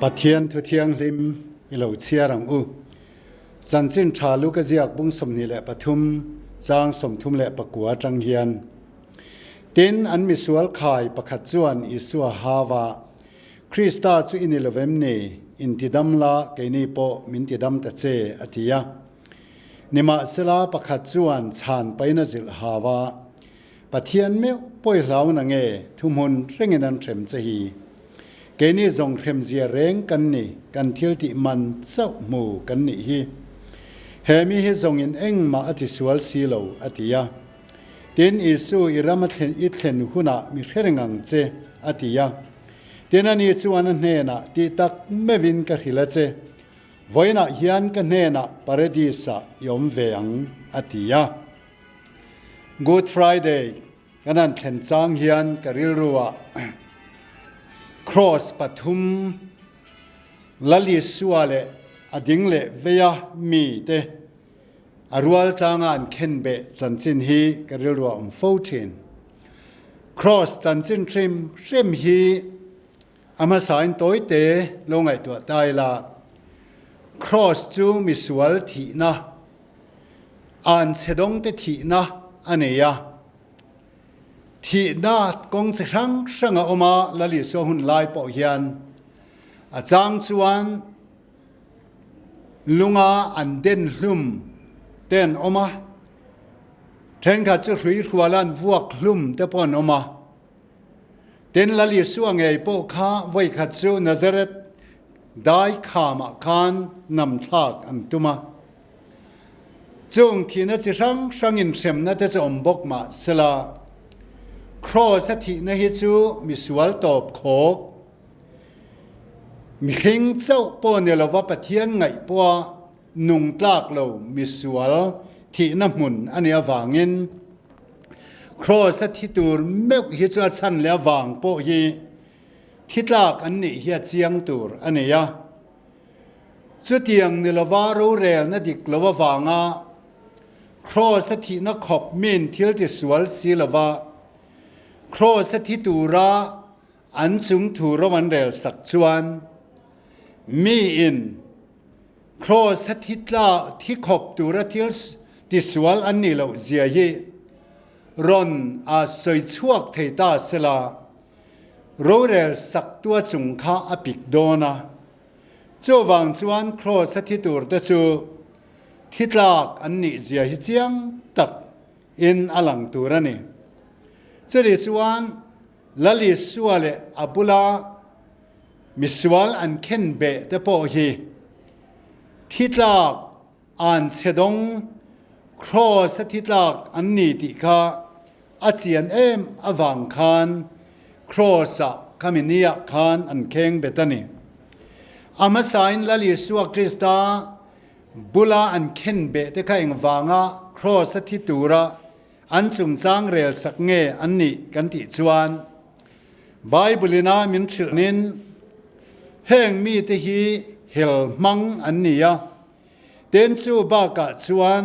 Pathian thu thianghlim i lo chhiar ang u. Chanchin tha Luka ziak bung 23 chang 34 atang hian. Tin, an misual khai pakhat chuan Isua hava, Krista chu i ni lovem ni? Intidam la, keini pawh min tidam ta che, a ti a. Nimahsela pakhat chuan chhan paina zilh hava, Pathian meuh pawi hlau na nge thuhmun rengin an hrem che hi? Keini zawng hremzia reng kan ni, kan thil tih man chauh hmu kan nih hi. He mi hi zawngin engmah a ti sual si lo, a ti a. Tin, Isu i ram a thlen i thlen hunah mi hre reng ang che, a ti a. Tin, ani chuan a hnenah, Tih tak meuhin ka hrilh a che, vawiinah hian ka hnenah Paradis-ah i awm ve ang, a ti a. Good Friday kan han thlen chang hian ka rilruah Cross pathum Lal Isua leh a ding leh veia mite a rual tlanga an khen beh chanchin hi ka rilruah awm fo thin. Cross chanchin hrim hrim hi a hmasain tawite lo ngaihtuah ta ila, Cross chu misual thihna, an chhe dawngte thihna a nei a. Thihna kawng chi hrang hrang a awm a, Lal Isua hun lai pawh hian a chang chuan lunga an den hlum te an awm a, thenkhat chu hrui hruala an vuak hlum te pawh an awm a. Tin, Lal Isua ngei pawh kha vawikhat chu Nazareth dai khamah khan nam thlak an tum a. Chung thihna chi hrang hrangin hremna te chu awm bawk mah sela, Kraws a thihna hi chu misual tawp khawk, mihring chauh pawh ni lova Pathian ngaih pawha nung tlak lo misual thihna hmun a nih avangin Kraws a thi tur meuh hi chu a chhan leh avang pawh hi thi tlak an nih hi a chiang tur a ni a. Chutiang ni lova rorelna dik lo avanga Kraws a thihna khawp min thil tisual si lova Kraws a thi tura An chung thu ro an rel sak chuan miin Kraws a thi tla thi khawp tura thil tisual an nih loh zia hi rawn a sawi chhuak thei ta sela, rorel sak tua chung kha a pik dawn a. Chuvang chuan Kraws a thi tur te chu thi tlak an nih zia hi chiang tak in a lang tur a ni. Chutih chuan Lal Isua leh a bula misual an khen beh te pawh hi thi tlak an chhe dawng, Kraws a thi tlak an ni tih kha a chian em avang khan Kraws ah khami ni ah khan an kheng bet a ni. A hmasain Lal Isua Krista bula an khen beh te kha engvanga Kraws a thi tura An chungchang rel sak nge an nih kan tih chuan Bible ina min hrilhnin heng mite hi hel hmang an ni a, ten chu bakah chuan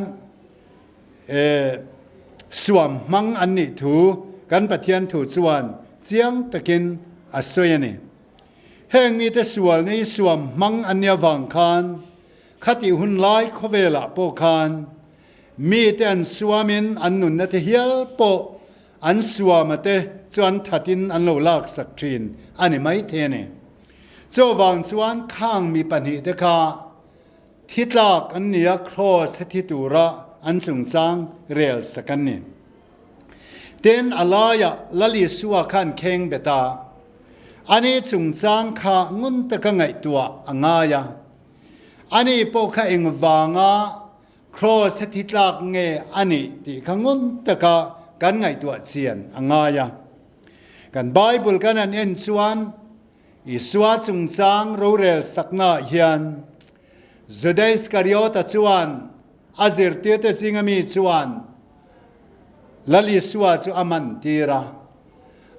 suam hmang an nih thu kan Pathian thu chuan chiang takin a sawi a ni. Heng mite sualna hi suam hmang an nih avang khan khatih hun lai khawvelah pawh khan Mite an suamin an nunna te hial pawh an suama te chu an thatin an lo laksak thin a ni maithei a ni. Chuvang chuan khang mi pahnihte kha thi tlak an ni a, kraws he thi tura an chungchang rel sak an ni. Tin, a laiah Lal Isua kha an kheng bet a, ani chungchang kha ngun taka ngaihtuah a ngai a, ani pawh kha engvanga Kraws a thi tlak nge a nih tih kha ngun taka kan ngaihtuah chian a ngai a. Kan Bible kan han en chuan Isua chungchang rorel saknaah hian Juda Iskariota chuan a zirtirte zinga mi chuan Lal Isua chu a man tir a.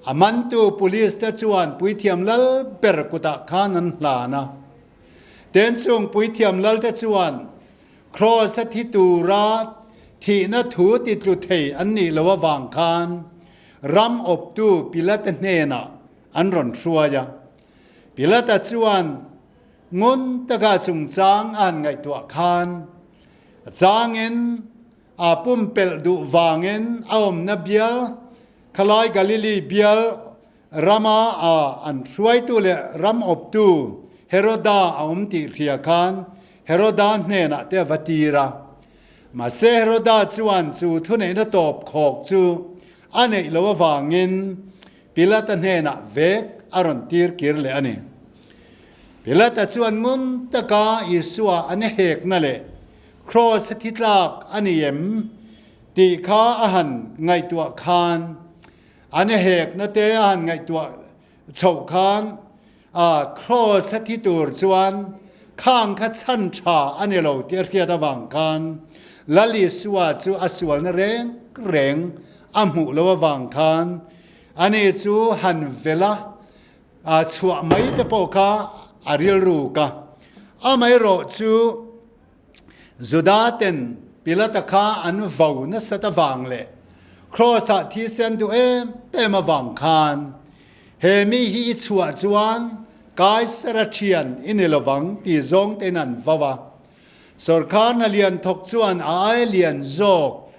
A mantu police te chuan puithiam lal ber kutah khan an hlan a. Ten chung puithiam lalte chuan Kraws a thi tura thihna thu titlu thei an nih loh avang khan ram awptu Pilata hnenah an rawn hruai a. Pilata chuan Ngun taka chungchang a han ngaihtuah khan a changin aa pumpelh duh vangin a awmna bial khalai Galili bial rama a an hruaitu leh ram awptu Heroda a awm tih hria khan Heroda hnenah te a va tir a. Mahse Heroda chuan chu thuneihna tawp khawk chu a neih loh avangin Pilata hnenah vek a rawn tir kir leh a ni. Pilata chuan ngun taka Isua an hekna leh Kraws a thi tlak a ni em tih kha a han ngaihtuah khan, an hekna te a han ngaihtuah chhoh khan a Kraws a thi tur chuan khang kha chhan tha a ni lo tih a hriat avang khan Lal Isua chu a sualna reng reng a hmuh loh avang khan ani chu han velh a, A chhuah mai te pawh kha a rilruk a. Amaherawh chu Juda ten Pilata kha an vo nasat avang leh Kraws-ah thisen duh em em avang khan he mi hi i chhuah chuan Kaisara thian i ni lovang ti zawng tein an vo a. Sawrkar hna lian thawk chuan a ai lian zawk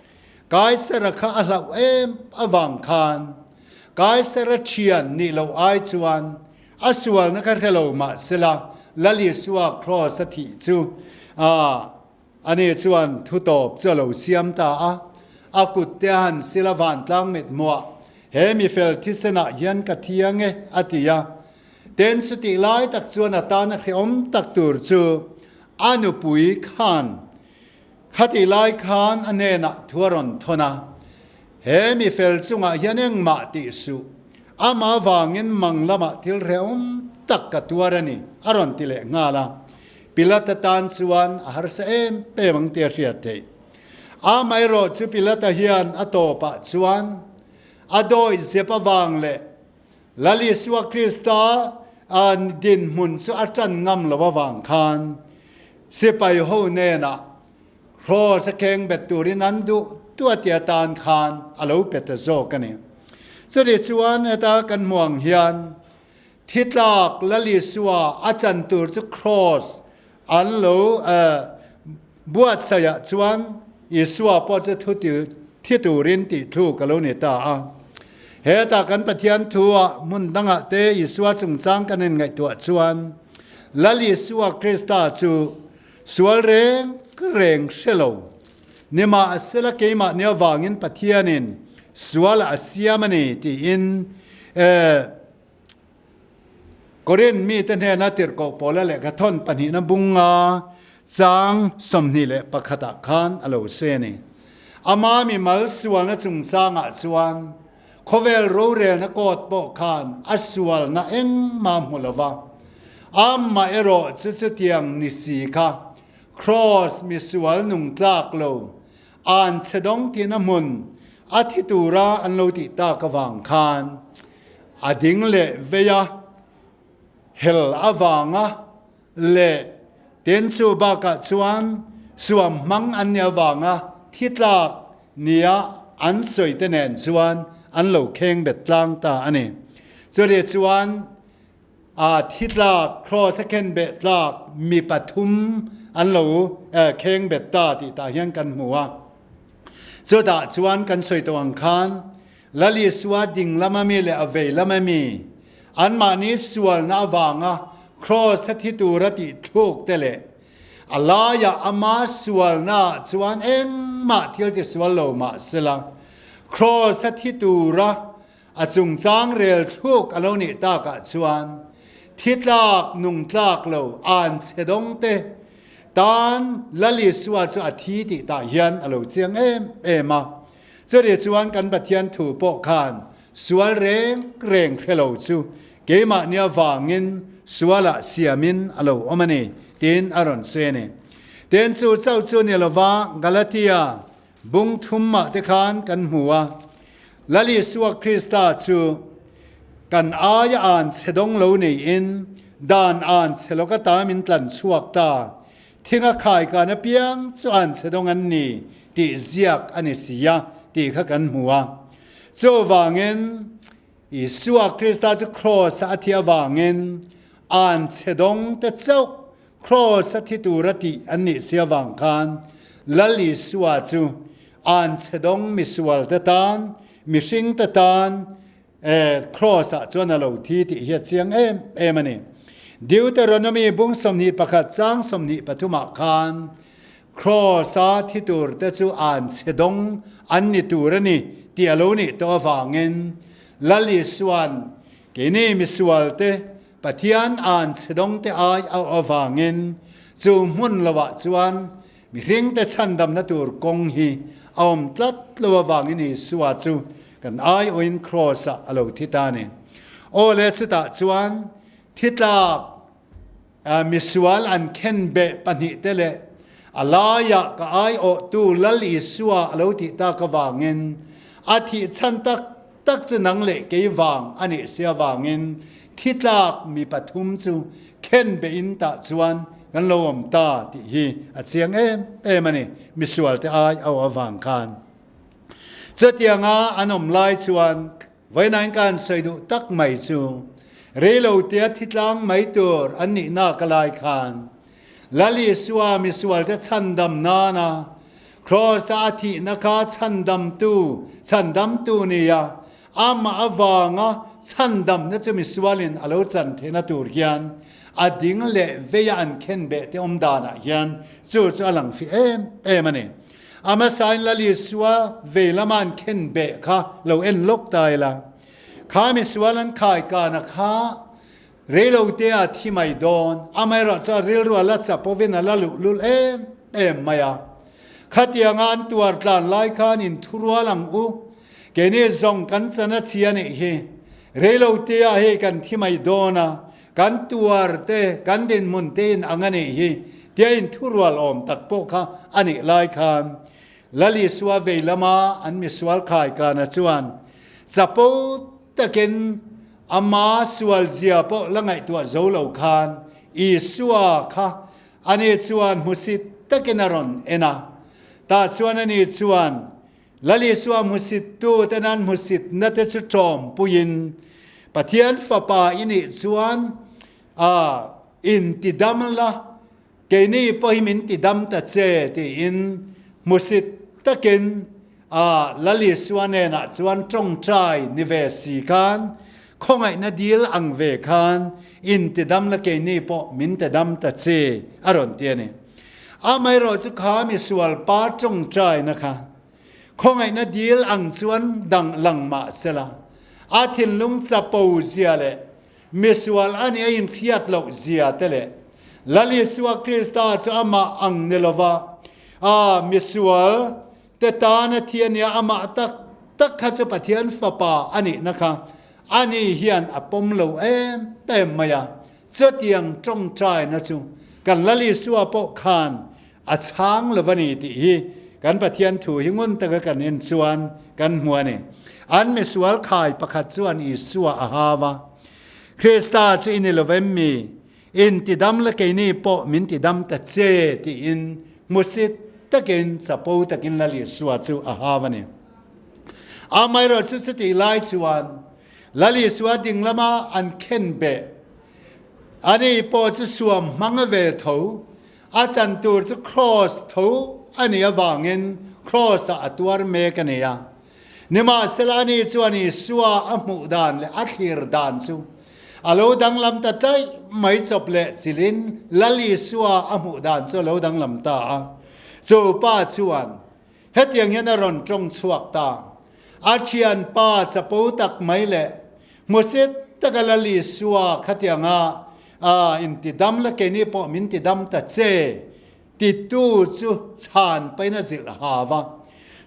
Kaisara kha a hlauh em avang khan Kaisara thian nih loh ai chuan a sualna kha hre lo mah sela Lal Isua Kraws a thih chu ani chuan thu tawp chu a lo siam ta a. A kut te a han sil a vantlang mit hmuah he mifel thisenah hian ka thi ang e a ti a. Ten chutih lai tak chuan a tana hrehawm tak tur chu a nupui khan Khatih lai khan a hnenah thu a rawn thawn a, He mi fel chungah hian engmah tih suh, amah avangin mang lamah thil hrehawm tak ka tuar a ni, a rawn ti leh nghal a. Pilata tan chuan a harsa em em ang tih a hriat theih. Amaherawh chu Pilata hian a tawpah chuan a dawi zep avang leh Lal Isua Krista dinhmun chu a ṭan ngam lo avang khan sipai ho hnenah Kraws a keng bet turin an duh duh tia tan khan a lo pe ta zawk a ni. Chutih chuan heta kan hmu ang hian thi tlak Lal Isua a chan tur chu Kraws an lo buatsaihah chuan Isua pawh chu thu thi turin tih thluk a lo ni ta a. Hetah kan Pathian thu-ah hmun dangah te Isua chungchang kan inngaihtuah chuan Lal Isua Krista chu sual reng reng hre lo. Nimahsela keimahni avangin Pathianin sual a siam a ni tiin Korin mite hnena tirhkoh Paula lehkha thawn pahnihna bunga chang 21 ah khan a lo sawi a ni. Ama mimal sualna chungchangah chuan khawvel rorelna court pawh khan a sualna engmah hmu lo va, amah erawh chu chutiang ni si kha Kraws misual nung tlak lo an chhe dawng tina hmun a thi tura an lo tih tak avang khan A ding leh vei a, hel avanga leh tin chu bakah chuan suam hmang an nih avanga thi tlak nia an sawi te nen chuan an lo kheng bet tlang ta a ni. Chutih chuan a thi tlak, kraws a khen beh tlak mi pathum an lo kheng bet ta tih tah hian kan hmu a. Chutah chuan kan sawi tawh ang khan Lal Isua ding lama mi leh a vei lama mi, anmahni sualna avanga kraws a thi tura tih thluk te leh a laiah ama sualnaah chuan engmah thil ti sual lo mah sela, kraws a thi tura a chungchang rel thluk a lo nih takah chuan thi tlak nung tlak lo an chhe dawng te tan Lal Isua chu a thi tih tah hian a lo chiang em em a. Chutih chuan kan Pathian thu pawh khan sual reng reng hre lo chu keimahni avangin sualah siamin a lo awm a ni, tiin a rawn sawi a ni. Tin, chu chauh chu ni lova Galatia bung thumah te khan kan hmu a, Lal Isua Krista chu kan aia an chhe dawng lo niin dan an chhe lawk ata min tlan chhuak ta. Thinga khaikan apiang chu an chhe dawng an ni tih ziak a ni si a tih kha kan hmu a. Chuvangin Isua Krista chu kraws-a a thi avangin Anchhe dawng te chauh Kraws a thi tura tih an nih si avang khan Lal Isua chu anchhe dawng misual te tan, mihring te tan Kraws ah chuan a lo thi tih hi a chiang em em a ni. Deuteronomy bung 21 chang 23 ah khan Kraws a thi tur te chu anchhe dawng an ni tur a ni tih a lo nih tawh avangin Lal Isua'n keini misual te Pathian an chhedawngte ai auh avangin chu hmun loah chuan mihringte chhandamna tur kawng hi a awm tlat lo avangin Isua chu kan aiawhin Kraws-ah a lo thi ta a ni. Aw le, chutah chuan thi tlak misual an khenbeh pahnihte leh a laiah ka aiawhtu Lal Isua a lo tih tak avangin a thih chhan tak tak chu nang leh kei vang a nih si avangin thi tlak mi pathum chu khen behin tah chuan kan lo awm ta tih hi a chiang em em a ni, misualte ai au avang khan. Chutianga an awm lai chuan vawiinain ka han sawi duh tak mai chu reilotea thi tlang mai tur an nihna ka lai khan Lal Isua misualte chhandam nana Kraws-a a thihna kha chhandamtu, chhandamtu nia amah avanga chhandamna chu misualin a lo chan theihna tur hian a ding leh veia an khenbeh te awm danah hian chu chu a lang fih em em a ni. A hmasain Lal Isua vei lama an khenbeh kha lo en lawk ta ila, kha misual an khaikana kha Reilote a thi mai dawn, amaherawh chu a rilru a la chapovin a la luh lul em em mai a. Khatianga an tuar tlan lai khan in thurual ang u, keini zawng kan chan a chhi a nih hi. Reilote ah hei kan thi mai dawn a, kan tuar te, kan dinhmun te in ang a nih hi, tia in thurual awm tak pawh kha a nih lai khan Lal Isua vei lama an misual khaikana chuan chapo takin ama sualzia pawh la ngaihtuah zo lo khan Isua kha ani chuan hmusit takin a rawn en a. Tah chuan ani chuan, Lal Isua hmusittu ten an hmusitna te chu ṭawmpuiin, Pathian Fapa i nih chuan a intidam la, Keini pawh hi min ti dam ta che tiin hmusit takin a Lal Isua hnenah chuan tawngtai ni ve si khan khawngaihna dil ang ve khan in ti dam la keini pawh min ti dam ta che a rawn ti a ni. Amaherawh chu kha misual pa tawngtaina kha khawngaihna dil ang chuan dang lang mah sela a thinlung chapo zia leh Misual a nih a inhriat loh zia te leh Lal Isua Krista chu amah ang ni lova a misual te tana thi a nia amah tak tak kha chu Pathian Fapa a nihna kha ani hian a pawm lo em em mai a. Chutiang tawngtaina chu kan Lal Isua pawh khan a chhang lo a ni tih hi kan Pathian thu hi ngun taka kan en chuan kan hmu a ni. An misual khai pakhat chuan Isua a hau a, Krista chu i ni lo em mi? In tidam la keini pawh min tidam ta che tiin hmusit takin chapo takin Lal Isua chu a hau a ni. Amaherawhchu chutih lai chuan Lal Isua ding lama an khenbeh ani pawh chu suam hmang ve tho A chan tur chu Kraws tho a nih avangin Kraws-ah a tuar mek a ni a. Nimahsela ani chuan Isua a hmuh dan leh a thlir dan chu a lo danglam ta tlaih mai chawp leh chilin Lal Isua a hmuh dan chu a lo danglam ta a. Chu pa chuan hetiang hian a rawn tawng chhuak ta. A thianpa chapo tak mai leh hmusit taka Lal Isua khatianga A intidam la keini pawh min tidam ta che titu chu chhan pain a zilh ha va.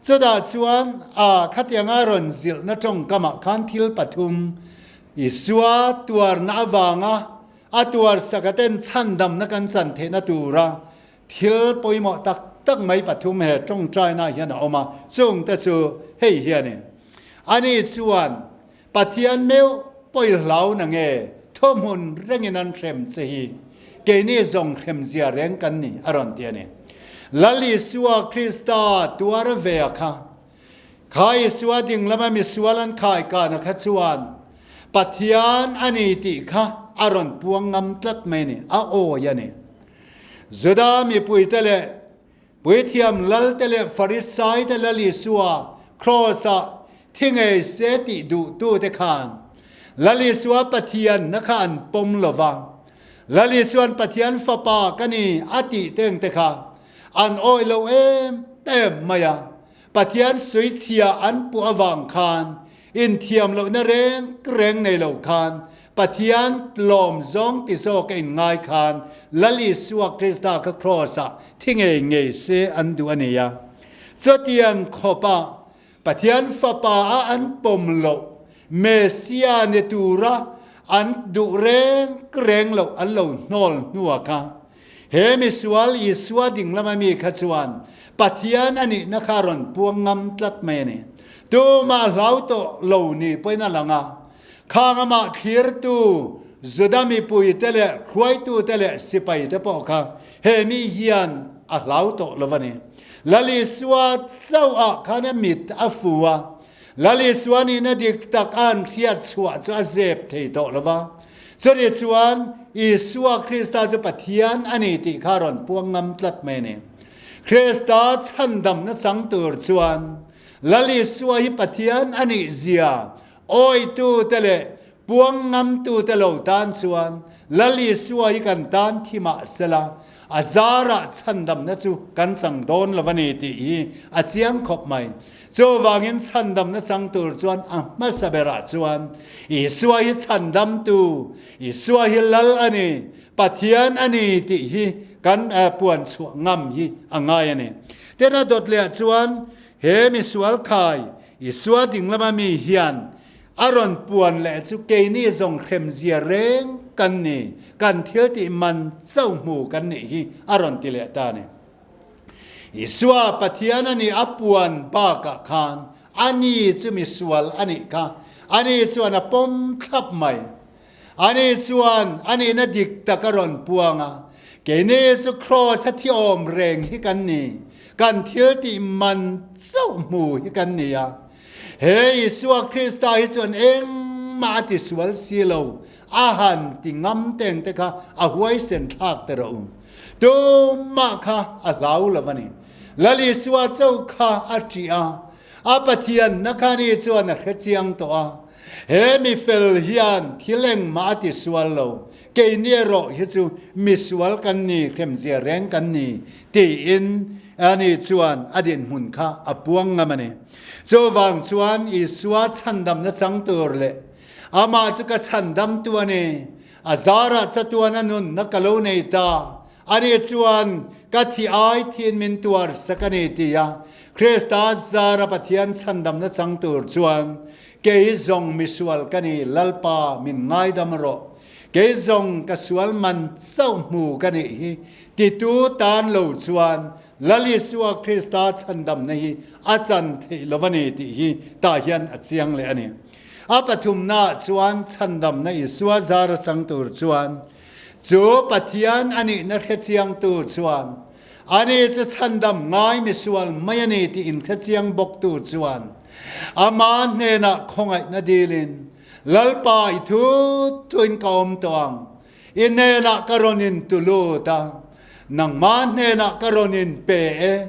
Chutah chuan a khatianga rawn zilhna tawngkamah khan thil pathum Isua tuarna avanga a tuarsaka ten chhandamna kan chan theihna tura thil pawimawh tak tak mai pathum he tawngtaina hian a awm a, chungte chu hei hi a ni. Ani chuan Pathian meuh pawi hlau na nge thuhmun rengin an hrem che hi keini zawng hremzia reng kan ni a rawn ti a ni. Lal Isua Krista tuar ve a kha. Kha Isua ding lama misual an khai kana kha chuan Pathian a ni tih kha a rawn puang ngam tlat mai a ni, a awi a ni. Juda mipuite leh Puithiam Lalte leh Farisaite Lal Isua Kraws-ah thi ngei se tih duhtute khan Lal Isua Pathianna kha an pawm lo va, Lal Isua'n Pathian Fapa ka ni a tih tengte kha an awih lo em em mai a. Pathian suichhia an puh avang khan inthiam lohna reng reng nei lo khan Pathian tlawm zawng ti zawk a inngai khan Lal Isua Krista kha Kraws-ah thi ngei ngei se an duh a ni a. Chutiang khawpa Pathian Fapa a an pawm loh Messia ni tura an duh reng reng loh an lo hnawl hnuah kha He misual Isua ding lama mi kha chuan Pathian a nihna kha a rawn puang ngam tlat mai a ni. Tumah hlau tawh lo ni pawhin a lang a, khang amah thlirtu Juda mipuite leh hruaitute leh sipaite pawh kha he mi hian a hlau tawh lo a ni. Lal Isua chauh ah khan a mit a fu a, Lal Isua nihna dik tak a an hriat chhuah chu a zep thei tawh lo va. Chutih chuan Isua Krista chu Pathian a ni tih kha a rawn puang ngam tlat mai a ni. Krista chhandamna chang tur chuan Lal Isua hi Pathian a nih zia awitute leh puang ngamtute lo tan chuan Lal Isua hi kan tan thi mah sela a zarah chhandamna chu kan chang dawn lo a ni tih hi a chiang khawp mai. Chuvangin chhandamna chang tur chuan a hmasa berah chuan Isua hi chhandamtu, Isua hi Lal a ni, Pathian a ni tih hi kan puan chhuah ngam hi a ngai a ni. Tin a dawt lehah chuan he misual khai Isua ding lama mi hian a rawn puan leh chu keini zawng hremzia reng kan ni, kan thil tih man chauh hmu kan nih hi a rawn ti leh ta a ni. Isua Pathian a nih a puan bakah khan ani chu misual a nih kha. Ani chuan a pawm thlap mai. Ani chuan a nihna dik tak a rawn puang a, Keini chu Kraws a thi awm reng hi kan ni, kan thil tih man chauh hmu hi kan ni a. He Isua Krista hi chuan engmah a tisual si lo, a han ti ngam teng te kha a huaisen thlak ta rawh u. Tumah kha a hlau lo a ni. Lal Isua cho kha a ṭih a, a Pathianna kha ni chuan a hre chiang tawh a. He mi fel hian thil engmah a ti sual lo, keini erawh hi chu misual kan ni, hremzia reng kan ni, tiin ani chuan a dinhmun kha a puang ngam a ni. Chuvang chuan Isua chhandamna chang tur leh amah chu ka chhandamtu a ni, A zarah chatuan a nunna ka lo nei ta. Ani chuan ka thi ai thiin min tuar sak a ni ti a, Krista zara Pathian chhandamna chang tur chuan kei zawng misual ka ni, Lalpa min ngaidam rawh. Kei zawng ka sual man chauh hmu ka nih hi titu tan lo chuan Lal Isua Krista chhandamna hi a chan theih lo a ni tih hi tah hian a chiang leh a ni. A pathumnaah chuan chhandamna Isua zar a chang tur chuan chu Pathian a nihna hrechiangtu chuan ani chu chhandam ngai misual mai a ni tih inhrechiang bawktu chuan ama hnenah khawngaihna dilin, Lalpa i thu thuin ka awm tawh ang, i hnenah ka rawn intu lut a, nangmah hnenah ka rawn inpe e,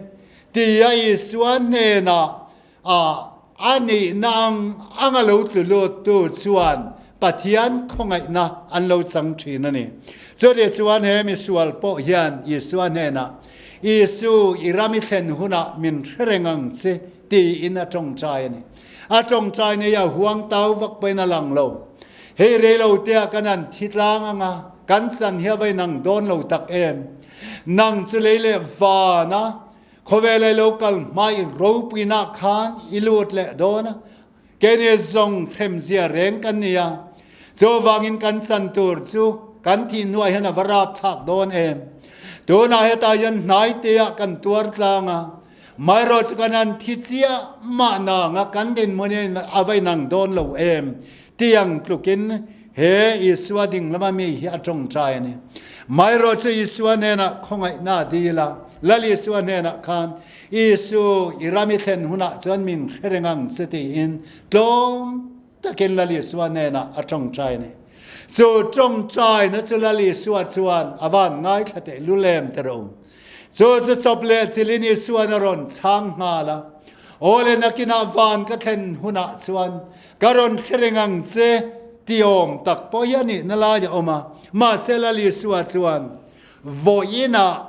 tia Isua hnenah A a nihna ang ang a lo tlu luttu chuan Pathian khawngaihna an lo chang thin a ni. Chutih chuan he misual pawh hian Isua hnenah, Isu, i ram i thlen hunah min hre reng ang che, tiin a tawngtai a ni. A tawngtai nei a huang tau vak pawhin a lang lo. Hei reilotea kan han thi tlang ang a, kan chan hi a va inang dawn lo tak em? Nang chu lei leh vana Khawvel ei lo kal hma i ropuinah khan i lut leh dawn a, keini zawng hremzia reng kan ni a, chuvangin kan chan tur chu kan thih hnuah hian a va rap thlak dawn em. Tunah hetah hian hnaiteah kan tuar tlang a, maherawh chu kan han thi chiah mahna anga kan dinhmun hi a va inang dawn lo em tiang tlukin he Isua ding lama mi hi a tawngtai a ni. Maherawh chu Isua hnenah khawngaihna a dil a, Lal Isua hnenah khan, Isu, i ram i thlen hunah chuan min hre reng ang che tiin tlawm takin Lal Isua hnenah a tawngtai a ni. Chu tawngtaina chu Lal Isua chuan a van ngaithla teh lulem te rawh u. Chu chu chawp leh chilin Isuan a rawn chhang nghal a, Aw le nakinah van ka thlen hunah chuan ka rawn hre reng ang che ti awm tak pawh hi a nihna lai a awm a. Mahse Lal Isua chuan vawiinah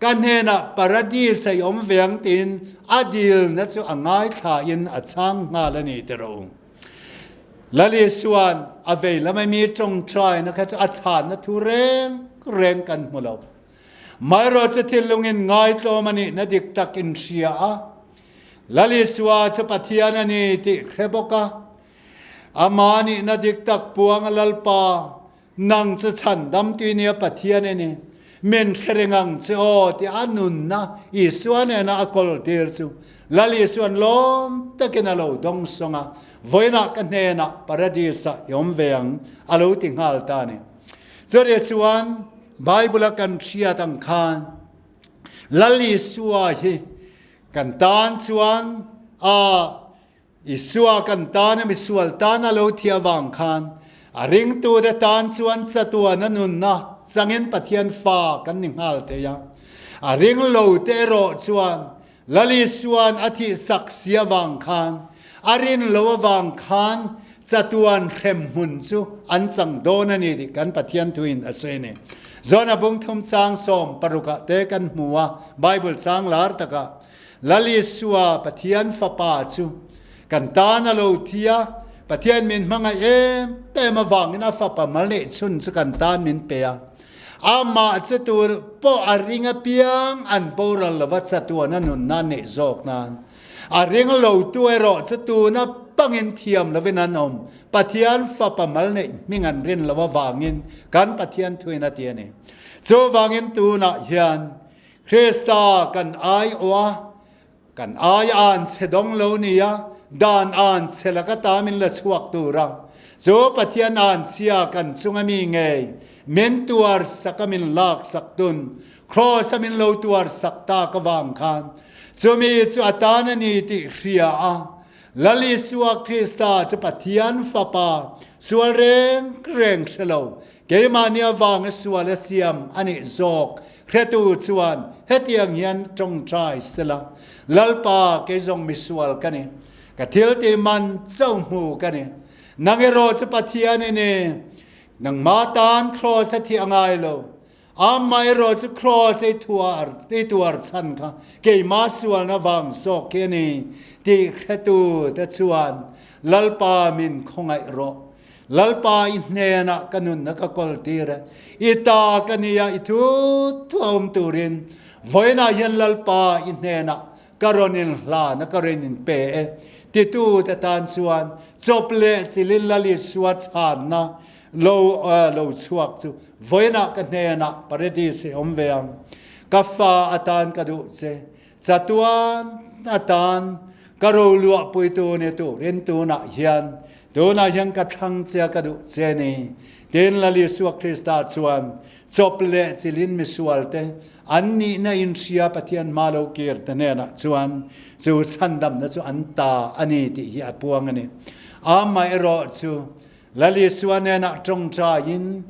Ka hnenah Paradis a i awm ve ang tiin a dilna chu a ngaithlain a chhang nghal a ni tiraw. Lal Isua'n a vei lama mi tawngtaina kha chu a chhanna thu reng reng kan hmu lo. Maherawh chu thinlungin ngaitlawm a nihna dik tak in hria a, Lal Isua chu Pathian a ni tih hre bawk a, amah nihna dik tak puang a Lalpa Nang chu chhandam tui nia Pathian i ni, min hre reng ang che aw tih a nunna Isua nena a kawl tir chu Lal Isua'n lawm takin a lo dawng sawng a, vawiinah ka hnenah Paradis-ah i awm ve ang a lo ti nghal ta a ni. Chutih chuan Bible-a kan hriat ang khan Lal Isua hi kan tan chuan a Isua kan tana misual tana lo thi avang khan a ringtute tan chuan chatuana nunna changin Pathian fa kan ni nghal thei a. A ring lote erawh chuan Lal Isua'n a thih sak si avang khan a rin lo avang khan chatuan hrem hmun chu an chang dawn a ni tih kan Pathian thuin a sawi a ni. Jona bungthum chang 16 ah te kan hmu a, Bible chang lar takah Lal Isua, Pathian Fapa chu kan tan a lo thi a, Pathian min hmangaih em em avangin a Fapa mal neih chhun chu kan tan min pe a. Amah chu tur pawh a ring apiang an boral lova chatuan a nunna neih zawk nan. A ring lo tu erawh chu tuna pangin thiam lovin an awm. Pathian Fapa mal neih hming an rin lo avangin kan Pathian thuin a ti a ni. Chuvangin tunah hian Krista kan aiawh a, kan ai an chhe dawng lo nia, dan an chhe laka ta min la chhuak tur a, chu Pathian an chhia kan chunga mi ngei min tuar sak a min lak sak tun, Kraws a min lo tuar sak tak avang khan chumi chu a tan a ni tih hria a, Lal Isua Krista chu Pathian Fapa sual reng reng hre lo, Keimahni avanga sual a siam a nih zawk hretu chuan hetiang hian tawngtai sela, Lalpa, kei zawng misual ka ni, ka thil tih man chauh hmu ka ni. Nang erawh chu Pathian i ni, nangmah tan kraws a thih a ngai lo. Amah erawh chu kraws ei thuar ei tuar chhan kha keimah sualna vang zawk hi a ni tih hretu te chuan Lalpa min khawngaih rawh. Lalpa i hnenah ka nunna ka kawl tir e, i ta ka nia i thu thu a awm turin vawiinah hian Lalpa i hnenah ka rawn in hlan a ka rawn in pe e titu te tan chuan chawp leh chilin Lal Isua chhanna lo lo chhuak chu vawiinah ka hnenah paradis i awm ve ang. Ka fa atan ka duh che, Chatuan atan ka roluahpuitu ni turin tunah hian, tunah hian ka thlang che a ka duh che ni. Tin, Lal Isua Krista chuan chawp leh chilin misualte an nihna inhria Pathian hma lo kir te hnenah chuan chu chhandamna chu an ta a ni tih hi a puang a ni. Amaherawh chu Lal Isua hnenah tawngtaiin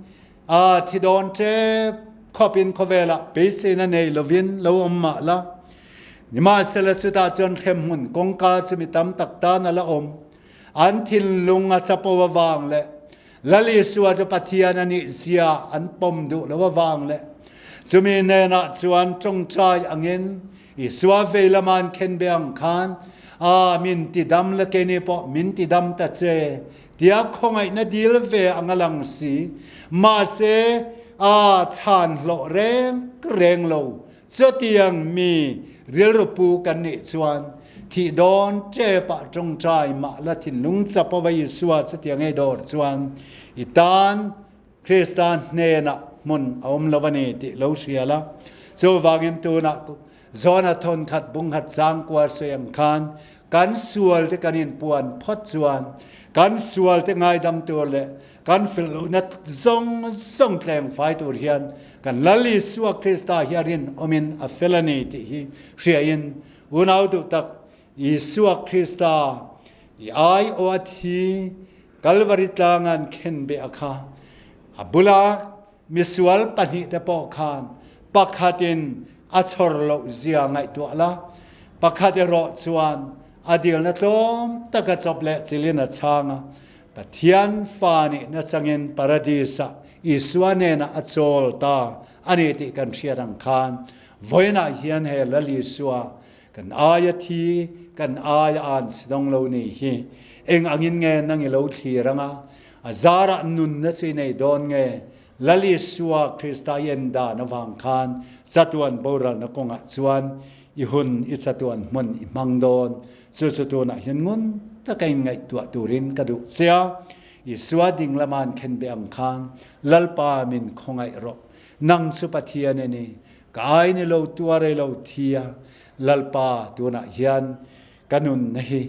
A thi dawn tep khawpin khawvelah beiseina nei lovin lo awm mah la. Nimahsela chutah chuan hremhmun kawngka chu mi tam tak tan a la awm. An thinlung a chapo avang leh Lal Isua chu Pathian a nih zia an pawm duh lo avang leh chumi hnenah chuan tawngtai angin Isua vei lama an khen be ang khan, A min tidam la keini pawh min tidam ta che Tia khawngaihna dil ve ang a lang si. Mahse, a chhan hlawh reng reng lo. Chutiang mi rilru pu kan nih chuan thih dawn tepah tawngtai mah la thinlung chap ava Isua chutiang ei dawr chuan i tan Krista hnenah hmun a awm lo a ni tih lo hria la. Chuvangin tunah Jona thawnkhat bunghat changkua sawi ang khan kan sual te kan inpuan phawt chuan kan sual te ngaidam tur leh kan fel lohna zawng zawng tleng fai tur hian kan Lal Isua Krista hi a rinawmin a fel a ni tih hi hriain unau duh tak Isua Krista i aiawh a thi. Kalvari tlanga an khenbeh a kha a bula misual pahnihte pawh khan pakhatin a chhawr loh zia ngaihtuah la, pakhat erawh chuan a dilna tlawm taka chawp leh chilin a chhang a, Pathian fa nihna changin Paradis-ah Isua hnenah a chawl ta a ni tih kan hriat ang khan vawiinah hian he Lal Isua kan aia thi, kan aia an sidawng lo ni hi eng angin nge nang i lo thlir anga a zarah nunna chu i nei dawn nge? Lal Isua Krista i en dan avang khan chatuan boralna kawngah chuan i hun i chatuan hmun i hmang dawn. Chu chu tunah hian ngun taka inngaihtuah turin ka duh che a, Isua ding lama an khen beh ang khan Lalpa min khawngaih rawh. Nang chu Pathian i ni, ka ai ni lo tuar ei lo thi a, Lalpa tunah hian ka nunna hi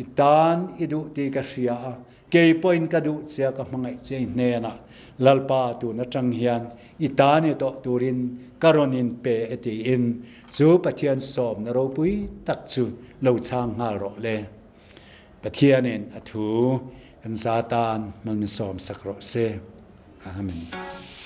i tan i duh tih ka hria a, kei pawhin ka duh che a, ka hmangaih che i hnenah Lalpa tun atang hian i tan i tawh turin ka rawn inpe e tiin chu Pathian sawmna ropui tak chu lo chhang nghal rawh le. Pathianin a thu kan za tan hmang sawm sak rawh se. Amen.